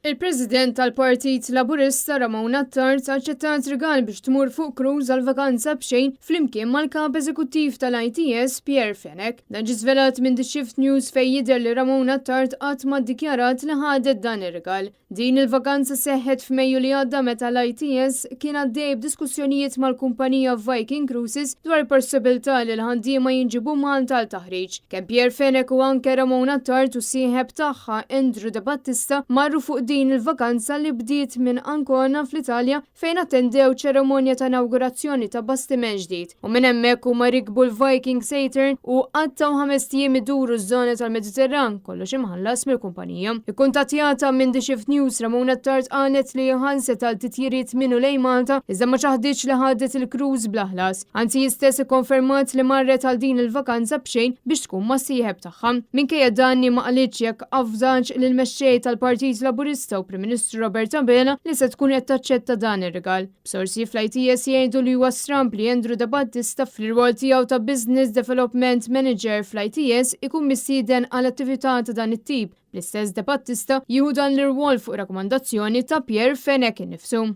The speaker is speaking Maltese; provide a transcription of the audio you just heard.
Il-President tal-Partit Laburista Ramona Attard aċċettat rigal biex tmur fuq cruise għal vakanza b'xejn flimkien mal-Kap Eżekuttiv tal-ITS Pierre Fenech. Dan ġie żvelat minn The Shift News fejn jidher li Ramona Attard qatt ma ddikjarat li ħadet dan ir-rigal. Din il-vakanza seħħet f'Mejju li għadda meta l-ITS kien għaddej b'diskussjonijiet mal-kumpanija Viking Cruises dwar il-possibilità li l-ħaddiema jinġiebu Malta għal taħriġ. Kemm Pierre Fenech u anke Ramona Attard u s-sieħeb tagħha Andrew De Battista marru fuq din il-vakanza li bdiet minn Ancona fl-Italja fejn attendew ċeremonja ta' inawgurazzjoni ta' bastiment ġdid u minn hemmhekk huma rikbu l-Viking Saturn u qattgħu ħamest ijiem iduru ż-żona tal-Mediterran, kollox imħallas mill-kumpanija. Ikkuntattjata minn The Shift News, Ramona Attard qalet li ħallset għal titjiriet minn u lejn Malta iżda ma ċaħditx li ħadet il-cruise bla ħlas. Anzi hi stess ikkonfermat li marret għal din il-vakanza b'xejn biex tkun mas-sieħeb tagħha. Minkejja dan hi ma qalitx jekk avżatx lill-Mexxej tal-Partit Laburista u Prim Ministru Robert Abela li se tkun qed taċċetta dan ir-rigal. B'sorsi fl-ITS jgħidu li huwa stramb li Andrew Debattista fl-irwol tiegħu ta' Business Development Manager fl-ITS ikun mistieden għal attività ta' dan it-tip, bl-istess Debattista jieħu dan l-irwol fuq rakkomandazzjoni ta' Pierre Fenech innifsu.